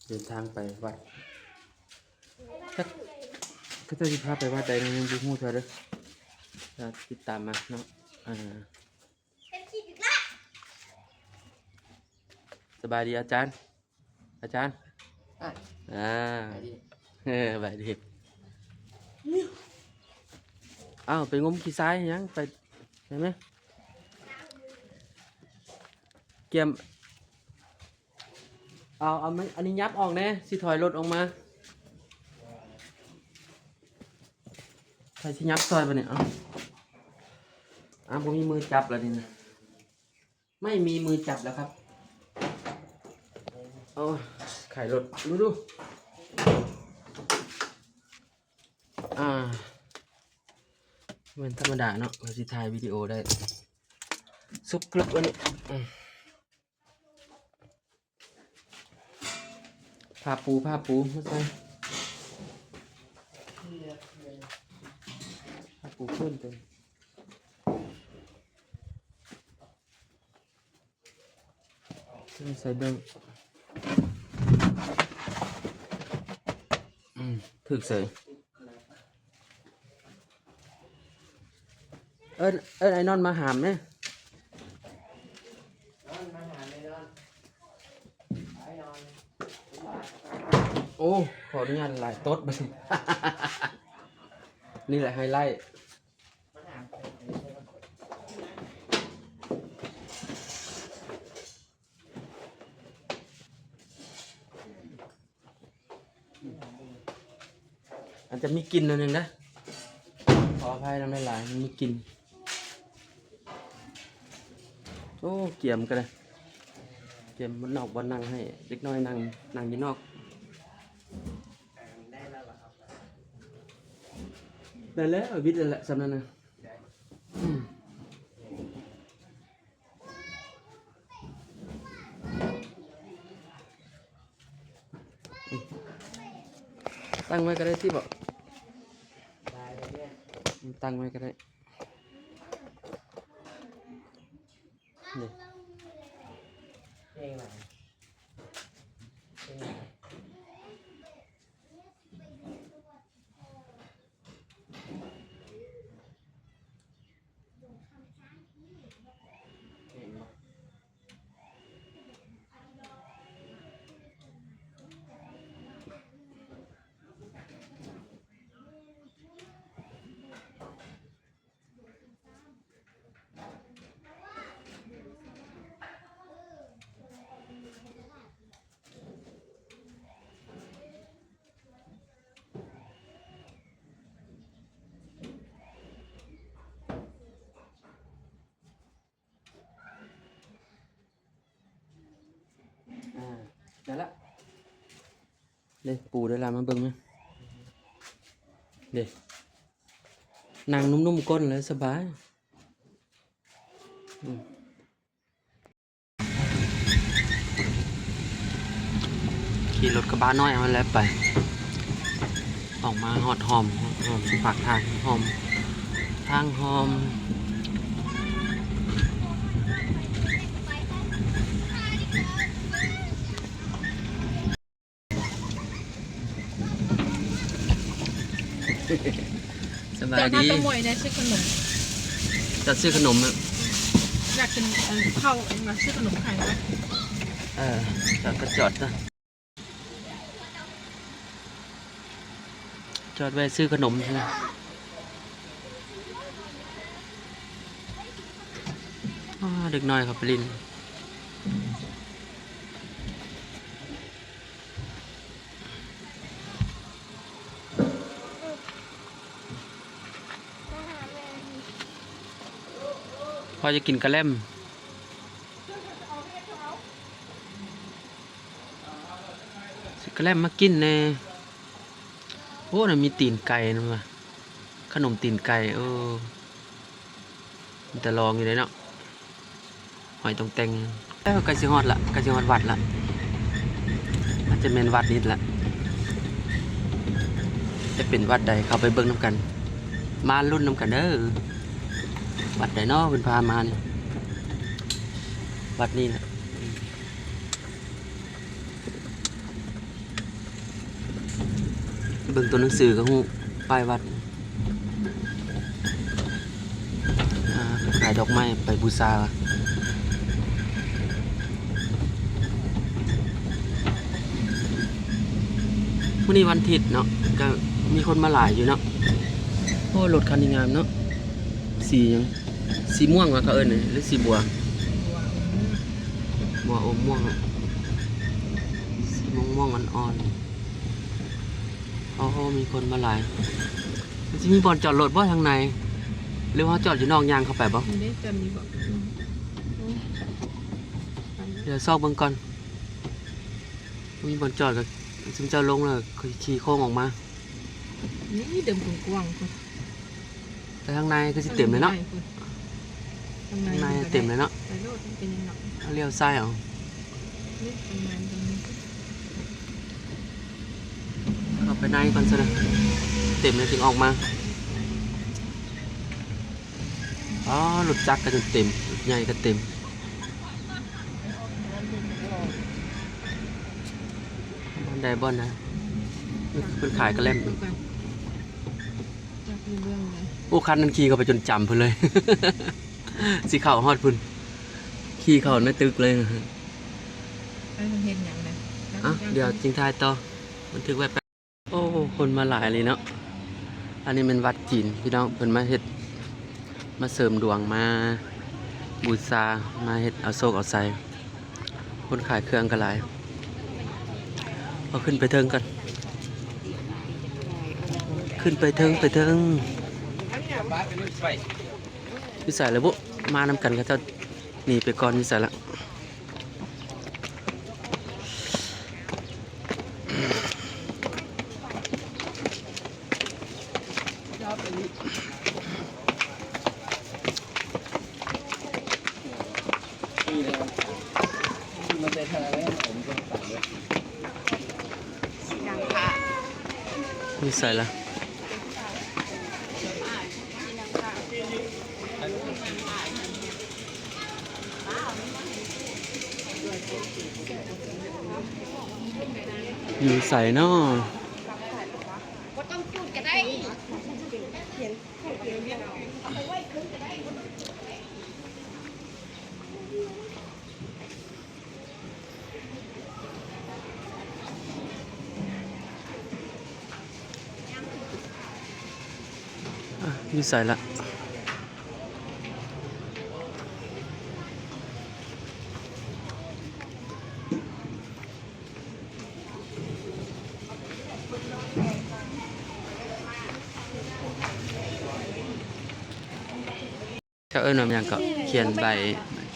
ເດີນທາງໄປວັດ ຈັກເຂົາເຈົ້າຊິພາໄປວັດໃດ ຍັງບໍ່ຮູ້ເທື່ອເດີ. ກໍຕິດຕາມມາເນາະ. ອ່າ ສະບາຍດີອາຈານ. ອາຈານ ອ່າ ອ່າ ສະບາຍດີ ເອີ ສະບາຍດີ. ອ້າວ ໄປງົມຂີ້ຊາຍຫຍັງ? ໄປ ໄປໄໝ? ກຽມ ເອົາ ເອົາ ອັນນີ້ຫຍັບອອກແດ່ ຊິຖອຍລົດອອກມາ. ໃຜຊິຫຍັບຊ່ອຍບາດນີ້? ເອົາ ອ້າວ ບໍ່ມີມືຈັບແລ້ວນີ້ນະ. ໄມ່ມີມືຈັບແລ້ວຄັບ. ເອົາ ໄຂລົດ ດູ ດູ ອ່າ ແມ່ນທຳມະດາເນາະ ວ່າຊິຖ່າຍວິດີໂອໄດ້. ສຸກລຶບອັນນີ້ ອືມ ຜ້າປູ ຜ້າປູມາໃສ່ ຜ້າປູພື້ນຕົວ ໃສ່ເບິ່ງ ອືມ ຖືກໃສ່. ເອີ້ນ ເອີ້ນອ້າຍນອນມາຫາມແດ່. ໂອ້ ຂໍອະນຸຍາດຫຼາຍໂຕດບັດນີ້ ນີ້ແຫຼະໄຮໄລ. ອາດຈະມີກິ່ນໜ້ອຍໜຶ່ງເດ້ ຂໍອະໄພນຳຫຼາຍໆ ມັນມີກິ່ນ. ໂອ້ ກຽມກໍໄດ້ ກຽມບ່ອນນອກບ່ອນນັ່ງໃຫ້ເດັກນ້ອຍນັ່ງ ນັ່ງຢູ່ນອກ. ໄດ້ແລ້ວ ວິດແລ້ວແຫຼະ ສ່ຳນັ້ນນະ. ຕັ້ງໄວ້ກໍໄດ້ຕິບໍ? ຕັ້ງໄວ້ກໍໄດ້. ນີ້ ເພງຫຍັງ? ເພງຫຍັງ? ອ່າ ໄດ້ລະ ເດ້ ປູໄດ້ລະ ມາເບິ່ງມາ ເດ້ ນັ່ງນຸ້ມໆກົ້ນແລ້ວສະບາຍ. ອືມ ຂີ່ລົດກະບະນ້ອຍເຮົາແຫຼະໄປ ອອກມາຮອດຮ່ອມ ຮ່ອມ ປາກທາງຮ່ອມ ທາງຮ່ອມ. ສະບາຍດີ ຈອດມາກັບໝວຍແດ່ ຊື້ຂະໜົມ ຈອດຊື້ຂະໜົມ ຢາກກິນ ເອີ ເຂົ້າ ມາຊື້ຂະໜົມໄຂ່. ເອີ ຈອດກໍຈອດເດີ ຈອດແວ່ຊື້ຂະໜົມ. ອ້າ ເດັກນ້ອຍເຂົາໄປຫຼິ້ນ. ພໍ່ຢາກກິນກະແລັມ ຊື້ກະແລັມມາກິນແດ່. ໂອ້ ນັ້ນມີຕີນໄກ່ນຳວ່າ ຂະໜົມຕີນໄກ່. ເອີ ເປັນຕາລອງຢູ່ເດ້ເນາະ ຫອຍຕົງແຕ່ງ. ເອີ ໃກ້ຊິຮອດລະ ໃກ້ຊິຮອດວັດລະ ອາດຈະແມ່ນວັດນີ້ລະ ຈະເປັນວັດໃດ ເຂົ້າໄປເບິ່ງນຳກັນ ມາລຸ້ນນຳກັນເດີ. ວັດໃດເນາະເພິ່ນພາມານີ້ ວັດນີ້ລະ. ເບິ່ງຕົວໜັງສືກໍຮູ້ ປ້າຍວັດ ອ່າ ຂາຍດອກໄມ້ໄປບູຊາ. ມື້ນີ້ວັນທິດເນາະ ກໍມີຄົນມາຫຼາຍຢູ່ເນາະ. ໂອ້ ລົດຄັນນີ້ງາມເນາະ ສີຫຍັງ? ສີມ່ວງຫວາ ເຂົາເອີ້ນນີ້ ຫຼືສີບົວ? ບົວອົມມ່ວງ ສີມ່ວງໆ ອ່ອນໆ. ໂອ້ໂຫ ມີຄົນມາຫຼາຍ. ມັນຊິມີບ່ອນຈອດລົດບໍ່ທາງໃນ ຫຼືວ່າເຮົາຈອດຢູ່ນອກ ຍ່າງເຂົ້າໄປບໍ່? ນີ້ເດ້ ຈອດນີ້ບໍ່? ອືມ ໂອ້ ດຽວຊອກເບິ່ງກ່ອນ. ມີບ່ອນຈອດກໍ ຊຸມເຈົ້າລົງແລ້ວຂີ່ໂຄ້ງອອກມາ. ນີ້ເດີ່ມກວ້າງໆ ພຸ້ນ. ແຕ່ທາງໃນຄືຊິເຕັມເລີຍເນາະ. ທາງໃນ ທາງໃນເຕັມເລີຍເນາະ. ໄປໂລດ ມັນເປັນຫຍັງດອກ. ເຮົາລ້ຽວຊ້າຍເອົາ. ນີ້ທາງໃນກໍມີ. ເຂົ້າໄປໃນກ່ອນຊະນະ. ເຕັມແລ້ວຈຶ່ງອອກມາ. ອໍ ລົດຈັກກໍຈົນເຕັມ ລົດໃຫຍ່ກໍເຕັມ. ບ່ອນໃດບ່ອນໃດ? ເພິ່ນຂາຍກະແລັມ. ໂອ້ ຄັນນັ້ນຂີ່ເຂົ້າໄປຈົນຈຳພຸ້ນເລີຍ ຊິເຂົ້າຮອດພຸ້ນ ຂີ່ເຂົ້າໃນຕຶກເລີຍ. ເອີ ເຮັດຫຍັງນະ? ອ່ະ ດຽວຈຶ່ງຖ່າຍຕໍ່ ບັນທຶກໄວ້ແປັບ. ໂອ້ ຄົນມາຫຼາຍເລີຍເນາະ. ອັນນີ້ແມ່ນວັດຈີນພີ່ນ້ອງ ເພິ່ນມາເຮັດ ມາເສີມດວງ ມາບູຊາ ມາເຮັດເອົາໂຊກເອົາໄຊ. ຄົນຂາຍເຄື່ອງກໍຫຼາຍ. ເອົາຂຶ້ນໄປເທິງກ່ອນ ຂຶ້ນໄປເທິງ ໄປເທິງ. ຢູ່ໃສລະບຸ? ມານຳກັນ ເຂົາເຈົ້າໜີໄປກ່ອນ. ຢູ່ໃສລະ? ຢູ່ໃສລະ? ຢູ່ໃສນໍ? ອ່ະ ຢູ່ໃສລະ? ເຂົາເອີ້ນວ່າຫຍັງເກາະ? ຂຽນໃບ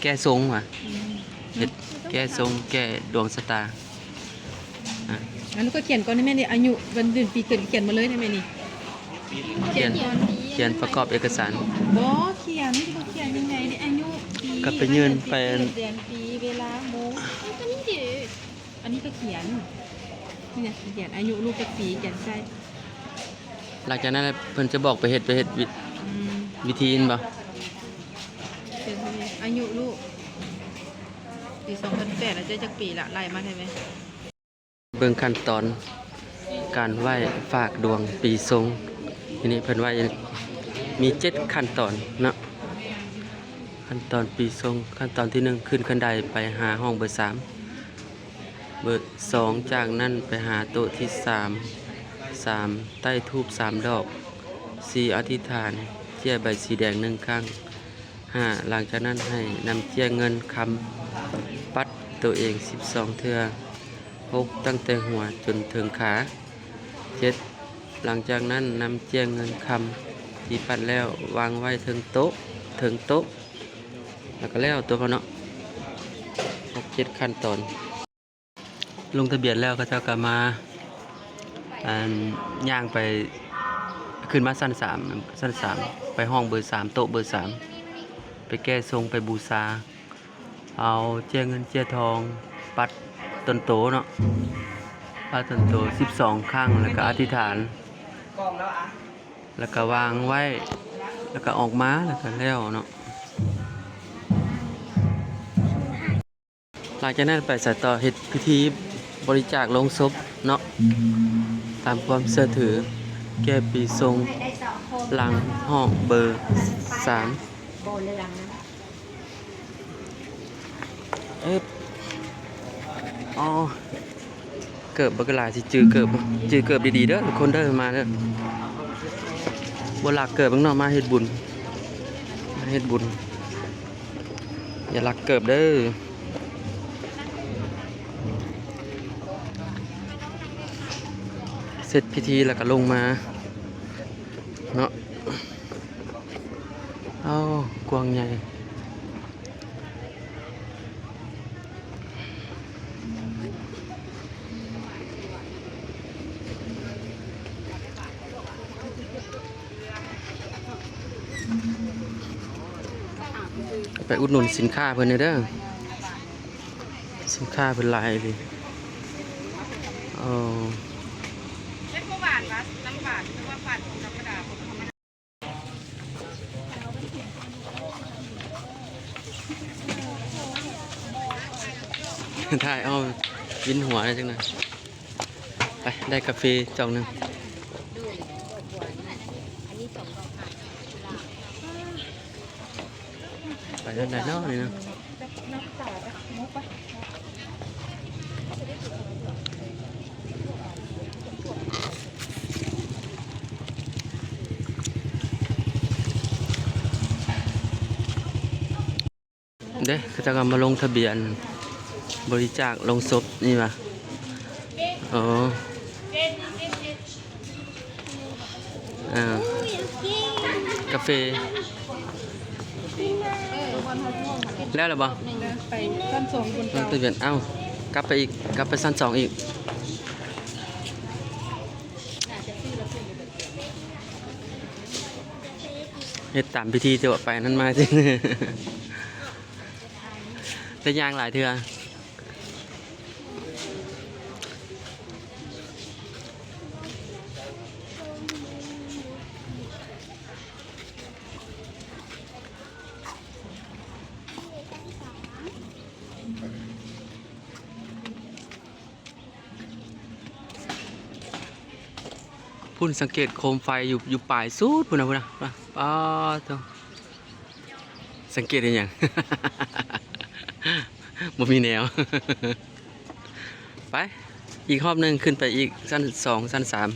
ແກ້ຊົງຫວາ? ອືມ ເຮັດແກ້ຊົງ ແກ້ດວງຊະຕາ. ອ່ະ ອັນນັ້ນກໍຂຽນກ່ອນໄດ້ແມ່ນີ້ ອາຍຸ ວັນເດືອນປີເກີດ ຂຽນມາເລີຍໄດ້ແມ່ນີ້. ຂຽນ ຂຽນປະກອບເອກະສານ. ບໍ່ ຂຽນ ນີ້ບໍ່ຂຽນຍັງໄງນີ້ ອາຍຸ ປີ ກໍໄປຍື່ນໄປ ວັນເດືອນປີເກີດ ເດືອນປີ ເວລາ ໂມງ ອັນນີ້ກໍຂຽນ ນີ້ນະ ຂຽນອາຍຸລູກຈັກປີ ຂຽນໃສ່ ຫຼັງຈາກນັ້ນແຫຼະ ເພິ່ນຈະບອກໄປເຮັດ ໄປເຮັດວິ ອືມ ວິທີນັ້ນບໍ່? ເປັນອາຍຸລູກ ປີສອງພັນແປດ ແລ້ວເຈົ້າຈັກປີລະ ໄລ່ມາໄດ້ໄໝ? ເບິ່ງຂັ້ນຕອນການໄຫວ້ຝາກດວງປີຊົງ. ທີນີ້ເພິ່ນໄຫວ້ມີເຈັດຂັ້ນຕອນເນາະ. ຂັ້ນຕອນປີຊົງ ຂັ້ນຕອນທີໜຶ່ງ ຂຶ້ນຄັນໄດໄປຫາຫ້ອງເບີສາມ ເບີສອງ ຈາກນັ້ນໄປຫາໂຕະທີສາມ ສາມ ໃຕ້ທູບສາມດອກ ສີ່ ອະທິຖານເຈ້ຍໃບສີແດງໜຶ່ງຄັ້ງ ຫ້າ ຫຼັງຈາກນັ້ນໃຫ້ນຳເຈ້ຍເງິນຄຳປັດໂຕເອງສິບສອງເທື່ອ ຫົກ ຕັ້ງແຕ່ຫົວຈົນເຖິງຂາ ເຈັດ ຫຼັງຈາກນັ້ນນຳເຈ້ຍເງິນຄຳທີ່ປັດແລ້ວວາງໄວ້ເທິງໂຕະ ເທິງໂຕະ ແລ້ວກໍແລ້ວຕົວເຂົາເນາະ. ຫົກເຈັດຂັ້ນຕອນ ລົງທະບຽນແລ້ວ ເຂົາເຈົ້າກໍມາ ອັນ ຍ່າງໄປ ຂຶ້ນມາຊັ້ນສາມ ຊັ້ນສາມ ໄປຫ້ອງເບີສາມ ໂຕະເບີສາມ ໄປແກ້ຊົງ ໄປບູຊາ ເອົາເຈ້ຍເງິນເຈ້ຍທອງປັດຕົນໂຕເນາະ ປັດຕົນໂຕສິບສອງຄັ້ງ ແລ້ວກໍອະທິຖານ ແລ້ວກໍວາງໄວ້ ແລ້ວກໍອອກມາ ແລ້ວກໍແລ້ວເນາະ. ຫຼັງຈາກນັ້ນໄປໃສຕໍ່? ເຮັດພິທີບໍລິຈາກໂລງສົບເນາະ. ຕາມຄວາມເຊື່ອຖື ແກ່ປີຊົງ ຫຼັງຫ້ອງເບີສາມ. ເອີບ ອໍ ເກີບບັກຫຼາຍ ຊິຈື່ເກີບບໍ່? ຈື່ເກີບດີໆເດີທຸກຄົນເດີ ມາເດີ. ບໍ່ລັກເກີບເບິ່ງເນາະ ມາເຮັດບຸນ ມາເຮັດບຸນ ຢ່າລັກເກີບເດີ. ເສັດພິທີແລ້ວກໍລົງມາເນາະ. ເອົາ ກວ້າງໃຫຍ່. ໄປອຸດໜູນສິນຄ້າເພິ່ນແດ່ເດີ ສິນຄ້າເພິ່ນຫຼາຍອີ່ຫຼີ. ເອີ ຖ່າຍເອົາ ວິນຫົວໄດ້ຈັກໜ່ອຍ. ໄປ ໄດ້ກາເຟຈອກໜຶ່ງ. ໄປທາງໃດເນາະນີ້ເນາະ? ເດ້ ເຂົາເຈົ້າກໍມາລົງທະບຽນບໍລິຈາກໂລງສົບນີ້ຫວາ? ອໍ ອ່າ ກາເຟ ແລ້ວລະບໍ່? ໄປຊັ້ນສອງ ບົນເກົ່າ ເອົ້າ ກັບໄປອີກ ກັບໄປຊັ້ນສອງອີກ. ເຮັດຕາມພິທີ ແຕ່ວ່າໄປນັ້ນມາ ໄດ້ຍ່າງຫຼາຍເທື່ອ. ພຸ້ນ ສັງເກດໂຄມໄຟຢູ່ ຢູ່ປາຍສຸດພຸ້ນນະ ພຸ້ນນະ. ປາດໂທ້ ສັງເກດເຮັດຫຍັງ? ບໍ່ມີແນວ. ໄປ ອີກຮອບໜຶ່ງ ຂຶ້ນໄປອີກ ຊັ້ນສອງ ຊັ້ນສາມ.